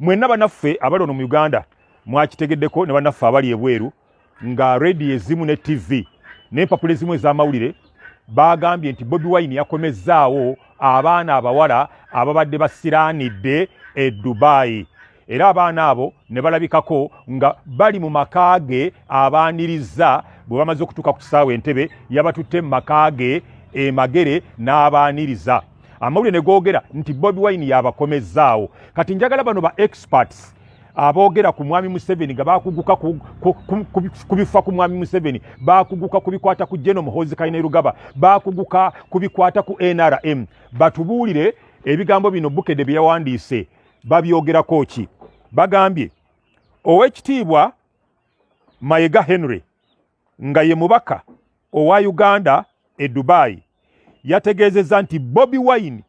Mwenna banaffe abali ono mu Uganda mwakitegeddeko, ne bannaffe abali ebweru, nga rediyo ezimu ne TV n'empapula ezimu ez'amawulire bagambye nti Bobi Wine yakomezzaawo abaana abawala ababadde basiraanidde e Dubai, era abaana abo ne balabikako nga bali mu maka ge abaaniriza. Bwe bamaze okutuuka ku kisaawe Entebe, yabatutte mu maka ge e Magere n'abaaniriza. Amawulire ne googera nti Bobi Wine yabakomezzaawo. Kati njagala bano ba experts aboogera ku Mwami Museveni, nga bakuguka ku bifa ku Mwami Museveni, bakuguka ku bikwata ku General Muhoozi Kainerugaba, bakuguka ku bikwata ku NRM, batubuulire ebigambo bino Bukedde bye yawandiise babyogerako ki. Bagambye Owekitiibwa Mayega Henry, nga ye mubaka owa Uganda e Dubai, yategeezezza nti Bobi Wine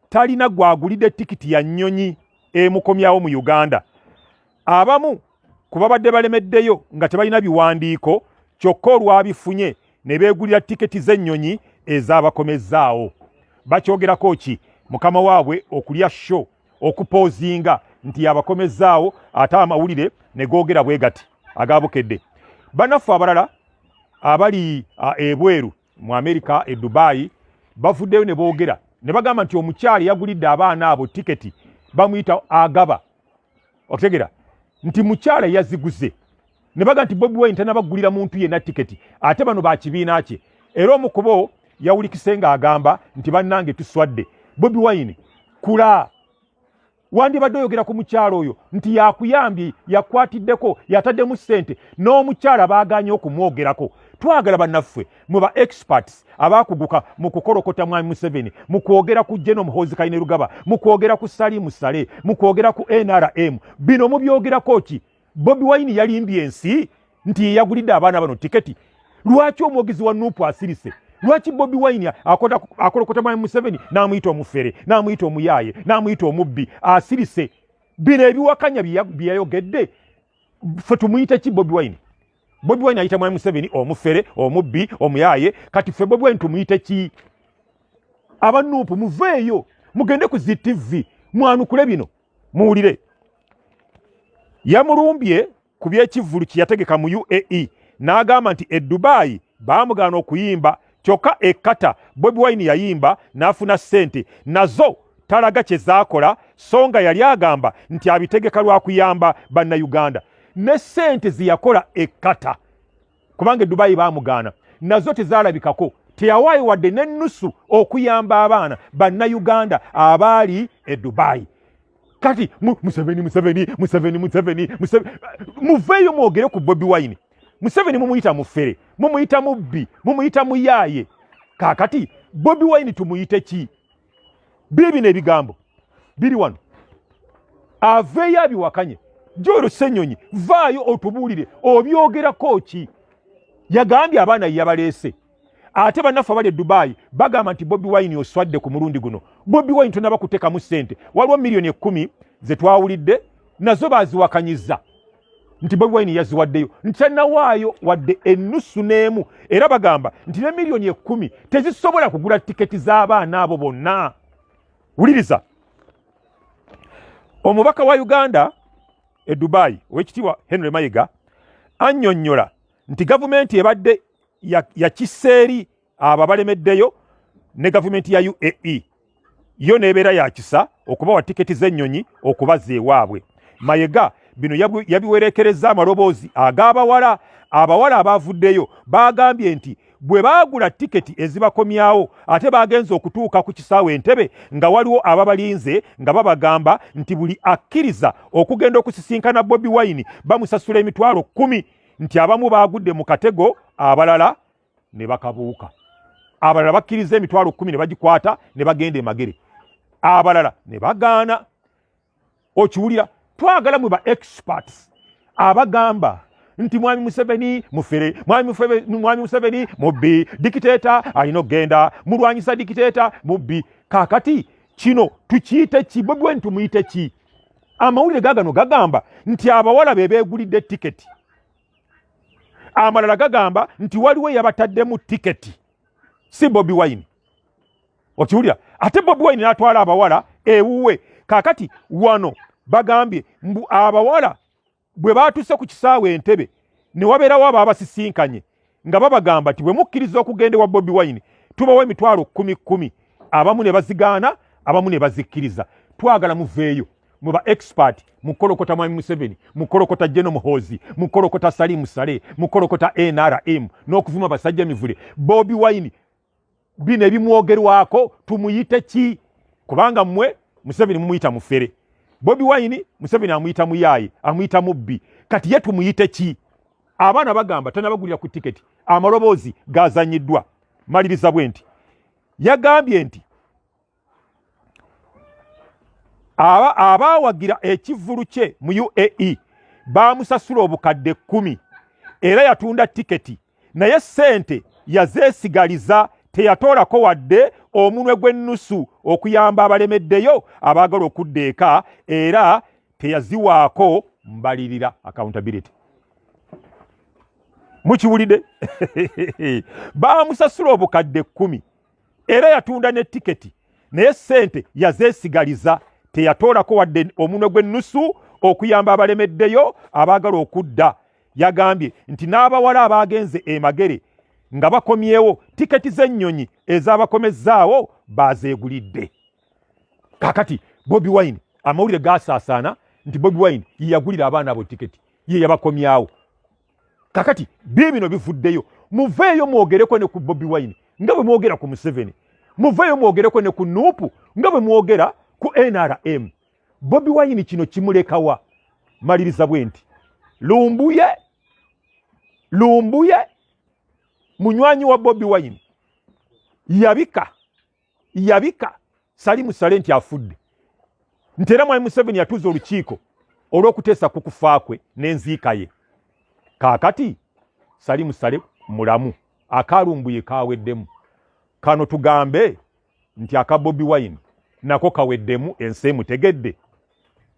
talina gwagulidde tikiti ya nnyonyi emukomyawo mu Uganda. Abamu ku babadde balemeddeyo nga tebalina biwandiiko, kyokka olwabifunye ne beegulira tiketi z'ennyonyi ezaabakomezzaawo. Bakyogerako ki, mukama waabwe okulya show, okupoozinga nti yabakomezzaawo, ate amawulire ne googera bwe gati agabukedde? Bannaffe abalala abali ebweru mu Amerika, e Dubai, bavuddeyo ne boogera ne bagamba nti omukyala yagulidde abaana abo tiketi bamuyita Agaba. Okutegera nti mukyala yaziguze, ne bagamba nti Bobi Wine tanabagulira muntu yenna tiketi, ate bano bakibiina kye. Era omu ku bo yawulikise ng'agamba nti, "Bannange, tuswadde. Bobi Wine kula, wandibadde oyogera ku mukyalo oyo nti yakuyambye, yakwatiddeko, yataddemu ssente." N'omukyala baaganye okumwogerako. Twagala bannaffe mwe ba experts abakuguka mu kukolokota Mwami Museveni, mu kwogera ku General Muhoozi Kainerugaba, mu kwogera ku Salimu Sale, mu kwogera ku NRM, bino mubyogerako ki? Bobi Wine yalimbye ensi nti yeyagulidde abaana bano tiketi. Lwaki omwogezi wa NUP asirise? Lwaki Bobi Wine akolokota Mwami Museveni n'amuyita omufere, n'amuyita omuyaaye, n'amuyita omubbi, asirise? Bino ebiwakanya bye yayogedde, ffe tumuyite ki Bobi Wine? Bobi Wine ayita Mwami Museveni omufere, omubbi, omuyaaye. Kati ffe Bobi Wine tumuyite ki? Aba NUP, muveeyo mugende ku zi TV mwanukule bino, muwulire. Yamulumbye ku byekivvulu kye yategeka mu UAE, n'agamba nti e Dubai baamugaana okuyimba, kyokka e Qatar Bobi Wine yayimba n'afuna ssente, nazo talaga kye zaakola, so nga yali agamba nti abitegeka lwa kuyamba Bannayuganda. Ne ssente ze yakola e Qatar, kubanga e Dubai baamugaana, nazo tezaalabikako, teyawaayo wadde n'ennusu okuyamba abaana Bannayuganda abaali e Dubai. Kati Museveni, Museveni, Museveni, Museveni, Museveni, muveeyo mwogere ku Bobi Wine. Museveni mumuyita mufere, mumuyita mubbi, mumuyita muyaaye. Kaakati Bobi Wine tumuyite ki? Biibino ebigambo biri wano, aveeyo abiwakanye. Joel Ssenyonyi, vaayo otubuulire obyogerako ki. Yagambye abaana yabaleese, ate bannaffe abali e Dubai bagamba nti Bobi Wine oswadde ku mulundi guno. Bobi Wine tonaba kuteekamu ssente. Waliwo miliyoni 10 ze twawulidde, nazo baziwakanyiza nti Bobi Wine yaziwaddeyo, nti tannawaayo wadde ennusu n'emu. Era bagamba nti ne miliyoni 10 tezisobola kugula tiketi z'abaana abo bonna. Wuliriza omubaka wa Uganda e Dubai, Owekitiibwa Henry Mayiga, annyonnyola nti gavumenti ebadde yakisa eri abo abalemeddeyo ne gavumenti ya UAE yo n'ebeera yakisa okubawa tiketi z'ennyonyi okubazza ewaabwe. Mayega bino yabiwerekereza amaloboozi ag'abawala. Abawala abaavuddeyo bagambye nti bwe baagula tiketi ezibakomyawo, ate bagenze okutuuka ku kisaawe Entebe nga waliwo ababalinze nga babagamba nti buli akkiriza okugenda okusisinkana Bobi Wine bamusasula 100,000, nti abamu baagudde mu katego, abalala ne bakabuuka. Abalala bakkiriza 100,000 ne bagikwata ne bagenda emagere, abalala ne bagaana. Okiwulira? Twagala mwe ba experts abagamba nti Mwami Museveni mufere, Mwami Museveni mubbi, dictator alina okugenda, mulwanyisa dictator mubbi. Kaakati kino tukiyite ki? Bobi Wine tumuyite ki? Amawulire gagano gagamba nti abawala be beegulidde tiketi, amalala gagamba nti waliwo eyabataddemu tiketi, si Bobi Wine. Okiwulira? Ate Bobi Wine n'atwala abawala ewuwe. Kaakati wano Bagambye mbu abawala bwe baatuuse ku kisaawe Entebe ne wabeerawo abaabasisinkanye nga babagamba nti bwe mukkiriza okugenda ewa Bobi Wine tubawa emitwalo kumi kumi, abamu ne bazigaana, abamu ne bazikkiriza. Twagala muveeyo mu ba expert mukolokota Mwami Museveni, mukolokota General Muhoozi, mukolokota Salim Saleh, mukolokota NRM n'okuvuma basajja mivule. Bobi Wine bino ebimwogerwako tumuyite ki? Kubanga mmwe Museveni mumuyita mufere, Bobi Wine Museveni amuyita muyaaye, amuyita mubbi, kati ye tumuyite ki? Abaana bagamba tanabagulira ku tiketi, amaloboozi gazanyiddwa. Maliriza bwe nti yagambye nti abaawagira ekivvulu kye mu UAE baamusasula obukadde 10 era yatunda tiketi, naye ssente yazeesigaliza, teyatoolako wadde omunwe gw'ennusu okuyamba abalemeddeyo abaagala okudda eka, era teyaziwaako mbalirira, accountability. Mukiwulidde? Baamusasula obukadde 10 era yatunda ne tiketi, naye ssente yazeesigaliza, teyatoolako wadde omunwe gw'ennusu okuyamba abalemeddeyo abaagala okudda. Yagambye nti n'abawala abaagenze e Magere nga bakomyewo tiketi z'ennyonyi ezaabakomezzaawo baazeegulidde. Kaakati Bobi Wine amawulire gaasaasaana nti Bobi Wine ye yagulira abaana abo tiketi, ye yabakomyawo. Kakati biibino bivuddeyo, muveeyo mwogereko ne ku Bobi Wine nga bwe mwogera ku Museveni, muveeyo mwogereko ne ku Nuupu nga bwe mwogera ku NRM. Bobi Wine kino kimulekawa? Maliriza bwe nti Lumbuye, Lumbuye munywanyi wa Bobi Wine yabika Salim Saleh nti afudde, nti era Mwami Museveni yatuuza olukiiko olw'okuteesa ku kufa kwe n'enziika ye. Kaakati Salim Saleh mulamu, akalumbuye kaweddemu. Kano tugambe nti aka Bobi Wine nako kaweddemu, ensi emutegedde.